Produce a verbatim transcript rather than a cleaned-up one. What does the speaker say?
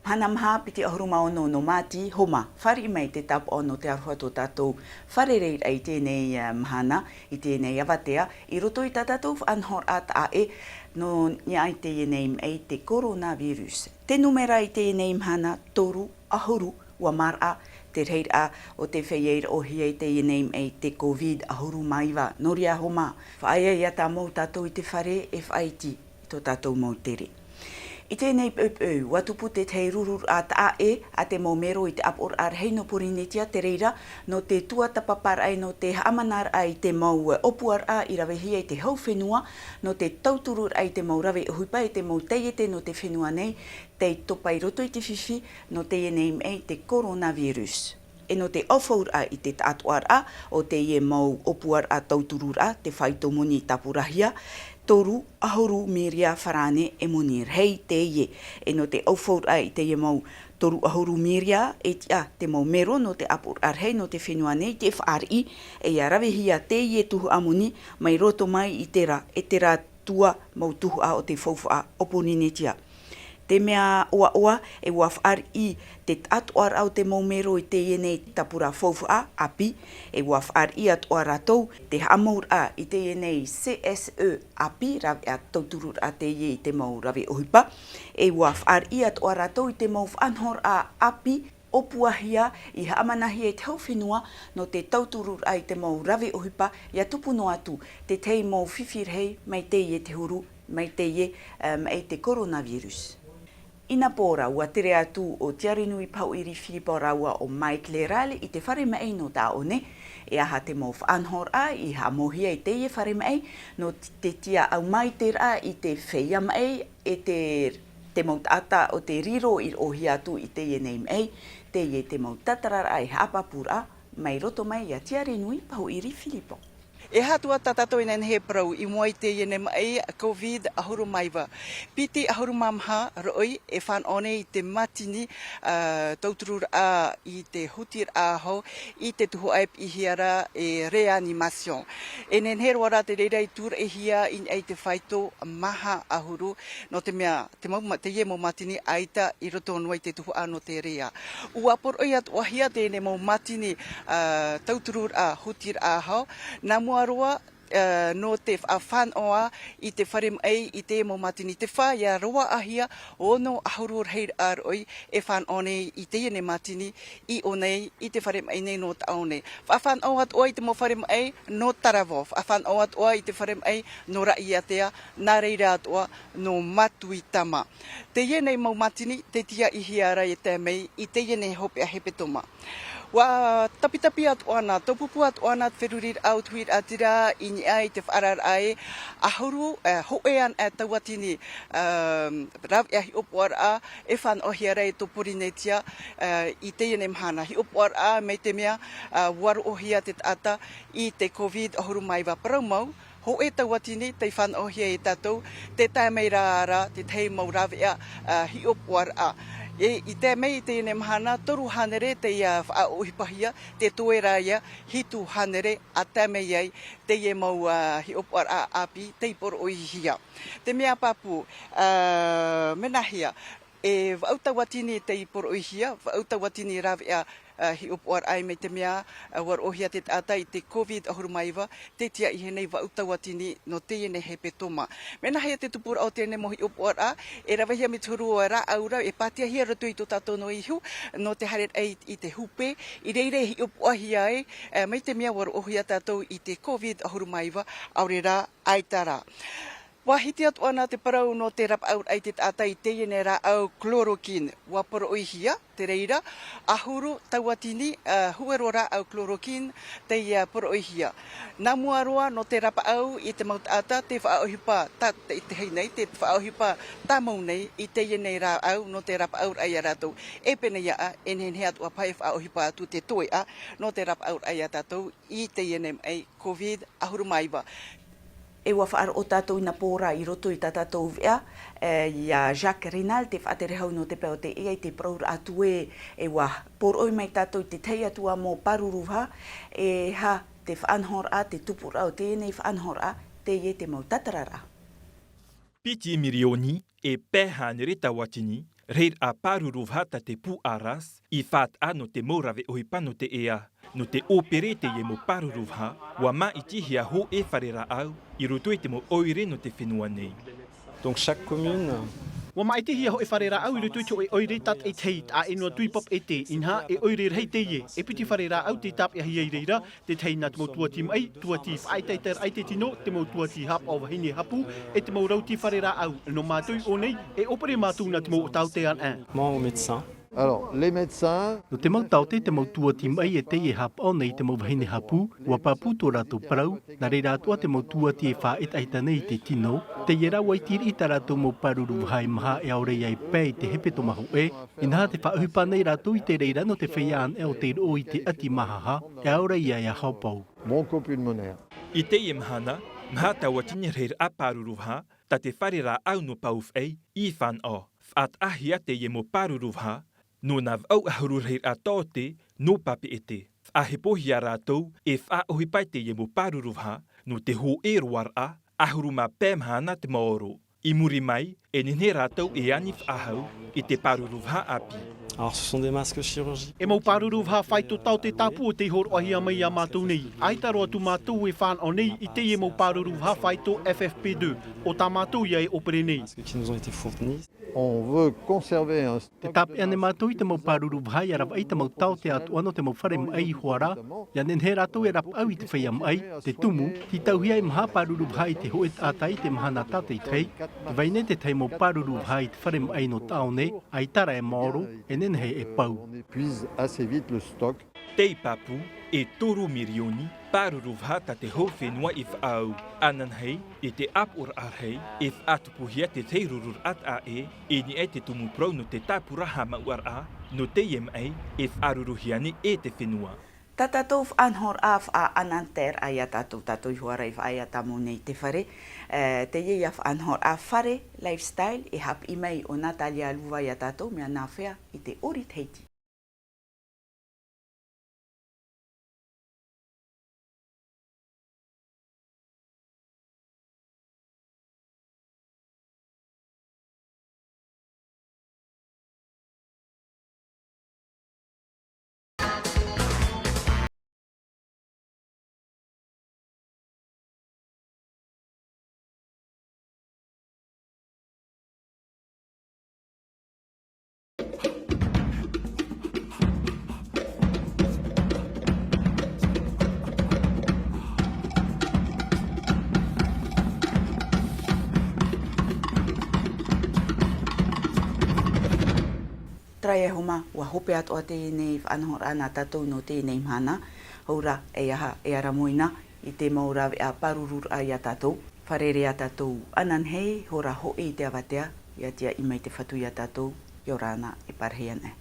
Mahana maha piti ʻahuru mā ono nō Māti, homa, fāriʻi mai te tāpaʻo nō te aroha tō tātou fārereiraʻa i teie nei, eh, mahana, i teie nei avatea, i roto i tā tātou faʻanahoraʻa taʻa ʻē, nō niʻa i teie nei maʻi te coronavirus. Te nūmera i teie nei mahana, toru ʻahuru, ʻua maraʻa te rahiraʻa o tē feiā roʻohia i teie nei maʻi te covid ʻahuru mā iva, nō reira homa, faʻaea ia tāmau tātou i te fare e faʻaiti i tō tātou mau tere. I teie nei poʻipoʻi, ʻua tupu te tahi rururaʻa taʻa ʻē a te mau mero i te ʻāpoʻoraʻa rahi nō Pōrīnetia, te reira, nō te tuatāpaparaʻa, nō te haʻamanaraʻa i te mau ʻōpuaraʻa i ravehia i te hau fenua, nō te tautururaʻa i te mau rave ʻohipa, i te mau taiete nō te fenua nei, tei topa i roto i te fifi, nō teie nei maʻi te coronavirus. E nō te ʻaufauraʻa i te taʻatoʻaraʻa o teie mau ʻōpuaraʻa tautururaʻa, te faito moni tāpurahia, toru ʻahuru mīria farāne e moni rahi teie. E nō te ʻaufauraʻa i teie mau toru ʻahuru mīria, e tiʻa te mau mero nō te ʻāpoʻoraʻa rahi nō te fenua nei, tē faʻariʻi, e ʻia ravehia teie tuhaʻa moni mai roto mai i terā, e terā tua mau tuhaʻa o te faufaʻa o Pōrīnetia. Te mea ʻoaʻoa, e ʻua faʻariʻi te taʻatoʻaraʻa o te mau mero i teie nei tāpura faufaʻa ʻāpī, e ʻua faʻariʻi atoʻa rātou te haʻamauraʻa i teie nei C S E ʻāpī, raveʻa tautururaʻa teie i te mau rave ʻohipa, e ʻua faʻariʻi atoʻa rātou i te mau faʻanahoraʻa ʻāpī, ʻōpuahia, i haʻamanahia i te hau fenua, nō te tautururaʻa i te mau rave ʻohipa, ʻia tupu noa atu te tahi mau fifi rahi mai teie te huru, mai teie, eh, maʻi te coronavirus. I nā pō ra, ʻua tere atu ʻo Tiarenui Pahuʻiri Filipo rāua ʻo Mike Lerale i te fare maʻi nō Taʻaone, e aha te mau faʻanahoraʻa i haʻamauhia i teie fare maʻi, nō te tiʻa ʻaumāiteraʻa i te feiā maʻi, e te, te mau taʻata o te riro i roʻohia atu i teie nei maʻi, teie te mau tātararaʻa i haʻapāpūraʻa, mai roto mai iā Tiarenui Pahuʻiri Filipo. E aha atoʻa tā tātou e nehenehe e parau i mua i teie nei maʻi covid ʻahuru mā iva. Piti ʻahuru mā maha roʻi e fānaʻo nei i te mātini, ā, tautururaʻa i te hutiraʻa aho, i te tuhaʻa e piʻihia ra e réanimation. E nehenehe roa rā te reira i tūraʻihia i niʻa i te faito maha ʻahuru, nō te mea, te mau ma-, teie mau mātini ʻaita i roto noa i te tuhaʻa nō te rea. ʻUa poroʻi atoʻahia teie nei mau mātini, ā, tautururaʻa hutiraʻa aho, nā mua roa, ā, nō te faʻafānaʻo i te fare maʻi i teie mau mātini. Te fā, ʻia roaʻahia ono ʻahuru rahiraʻa roʻi e fānaʻo nei i teie nei mātini i ʻō nei, i te fare maʻi nei nō Taʻaone. Faʻafānaʻo atoʻa i te mau fare maʻi nō Taravao, faʻafānaʻo atoʻa i te fare maʻi nō Raʻiātea, nā reira atoʻa nō Matuitama. Teie nei mau mātini, tē tiʻahia ra e tae mai i teie nei hopeʻa hepetoma. ʻUa tapitapi atoʻa na, taupupu atoʻa na te feruriraʻa o te huiraʻatira i niʻa i te faʻaararaʻa e ʻahuru, ā, hōʻē anaʻe tauatini, ā, raveʻa hiʻopoʻaraʻa e fānaʻohia ra e tō Pōrīnetia, ā, i teie nei mahana. Hiʻopoʻaraʻa mai te mea, ā, ʻua roʻohia te taʻata i te covid ʻahuru mā iva. Parau mau, hōʻē tauatini tei fānaʻohia e tātou, tē tae mai ra ra te tahi mau raveʻa, ā, hiʻopoʻaraʻa. E, i tae mai i teie nei mahana, toru hānere tei, ā, faʻaʻohipahia, tē toe ra ïa hitu hānere ʻa tae mai ai teie mau, ā, hiʻopoʻaraʻa ʻāpī tei poroʻihia. Te mea pāpū, ā, mea nāhea, e vaʻu tauatini tei poroʻihia, vaʻu tauatini raveʻa, ā, hiʻopoʻaraʻa mai te mea, ā, ʻua roʻohia te taʻata i te covid ʻahuru mā iva, tē tiʻa ʻia nei vaʻu tauatini nō teie nei hepetoma. Mea nāhea te tupuraʻa o teie nei mau hiʻopoʻaraʻa, e ravehia mai te huru rāʻau ra, e pātiahia i roto i tō tātou noa ihu, nō te haereraʻa i, i te hupe, i reira e hiʻopoʻahia ai, ā, mai te mea ʻua roʻohia tātou i te covid ʻahuru mā iva, ʻaore rā, ʻaita rā. ʻUa hiti atoʻa na te parau nō te rapaʻauraʻa i te taʻata i teie nei rāʻau chloroquine. ʻUa poroʻihia, te reira, ʻahuru tauatini, ā, huero rāʻau chloroquine tei, ā, poroʻihia. Nā mua roa nō te rapaʻau i te mau taʻata tē faʻaʻohipa tā-, te, te hei nei, tē faʻaʻohipa tāmau nei i teie nei rāʻau nō te rapaʻauraʻa ia rātou. E pēneiaʻa, e nehenehe atoʻa paha e faʻaʻohipa atu te toeʻa nō te rapaʻauraʻa ia tātou i teie nei maʻi covid ʻahuru mā iva. E ʻua faʻaroʻo tātou i nā pō ra i roto i tā tātou veʻa, e, iā Jacques Rénald, te faʻaterehau nō te peu o te ʻēʻa i te parauraʻa atu ē, e ʻua poroʻi mai tātou i te tahi atu ā mau pāruruhia, e aha te faʻanahoraʻa, te tupuraʻa o teie nei faʻanahoraʻa, teie te mau tātararaʻa. Piti mirioni e pae hānere tauatini Reira pāruru vaha tā te pū aras i faʻataʻa nō te mau rave ʻohipa nō te ea. Nō te ʻōpere teie mau pāruru vaha, ua māʻitihia hōʻē fare rāʻau i roto i te mau ʻoire nō te fenua nei. Donc chaque commune. Ua māʻitihia hōʻē fare rāʻau i roto i te hōʻē ʻoire tātaʻitahi, taʻa ʻē noa atu i Papeʻete, inaha e ʻoire rahi teie, e piti fare rāʻau tei tāpeʻahia i reira, te tahi nā te mau tuati maʻi, tuati faʻaʻetaʻetaraʻa i te tino, te mau tuati hapaʻo vahine hapū, e te mau rauti fare rāʻau. Nō mātou i ʻō nei, e ʻōpere mātou nā te mau taote anaʻe. Moi, au médecin. Alors, les médecins. Nō te mau taote, te mau tuati maʻi e teie e hapaʻo nei i te mau vahine hapū, ua pāpū tō rātou parau, nā reira atoʻa te mau tuati e faʻaʻetaʻeta nei i te tino, teie rā ua iti riʻi tā rātou mau pāruru vaha e maha e aore ia e pae i te hepetoma hōʻē, inaha tē faʻaʻohipa nei rātou i te reira nō te feiā anaʻe o tei roʻo i te ʻati māhaha, e aore ia e aha pau. Bronchopulmonaire. I teie mahana, maha tauatini reira pāruru vaha, tā te fare rāʻau nō Paufai, i fānaʻo. Faʻataʻahia teie mau pāruru vaha, nō nā vaʻu ʻahuru reira taote, nō Papeʻete. Faʻahepohia rātou, e faʻaʻohipa i teie mau pāruru vaha, nō te hōʻē roaraʻa, ʻahuru mā pae mahana te maoro. I muri mai, e nehenehe rātou e ani faʻahou i te pāruru vaha ʻāpī. Alors, ce sont des masques chirurgicaux. E mau pāruru vaha faito taote tāpū o tei hōroʻahia mai iā mātou nei. ʻAita roa atu mātou e fānaʻo nei i teie mau pāruru vaha faito F F P deux. ʻO tā mātou ia e ʻōpere nei. Masques qui nous ont été fournis. On veut conserver un stock. Tē tāpeʻa nei mātou i te mau pāruru vaha ia ravaʻi te mau taote atoʻa nō te mau fare maʻi i hoara, ia nehenehe rātou e rapaʻau i te feiā maʻi, te tumu, tītauhia e maha pāruru vaha i te hōʻē taʻata i te mahana tātaʻitahi, tē vai nei te tahi mau pāruru vaha i te fare maʻi nō Taone, ʻaita rā e maoro, e nehenehe e pau. On épuise assez vite le stock. Tei pāpū, e toru mirioni pāruru vaha tā te hau fenua i faʻaau. Ananahi, i te ʻāpoʻoraʻa rahi, e faʻatupuhia te tahi rururaʻa taʻa ʻē, i niʻa i te tumu parau nō te tāpura haʻamāuʻaraʻa, nō teie maʻi, e faʻaruruhia nei e te fenua. Tā tātou faʻanahoraʻa faʻaʻanateraʻa iā tātou, tātou i hoara i faʻaea tāmau nei te fare, e, teie ia faʻanahoraʻa Fare Lifestyle, e haʻapiʻi mai ʻo Natalia Luva iā tātou, mea nāfea i te ʻori Tahiti. Terā ia e homa, ua hope atoʻa teie nei faʻanahoraʻa nā tātou nō teie nei mahana, hou rā, e aha, e ara moina i te mau rāveʻa pārururaʻa iā tātou. Fārerei ā tātou ananahi, hora hoʻi i te avatea, ʻia tiaʻi mai te Fatu iā tātou, ʻia ora na, e pārahi ana.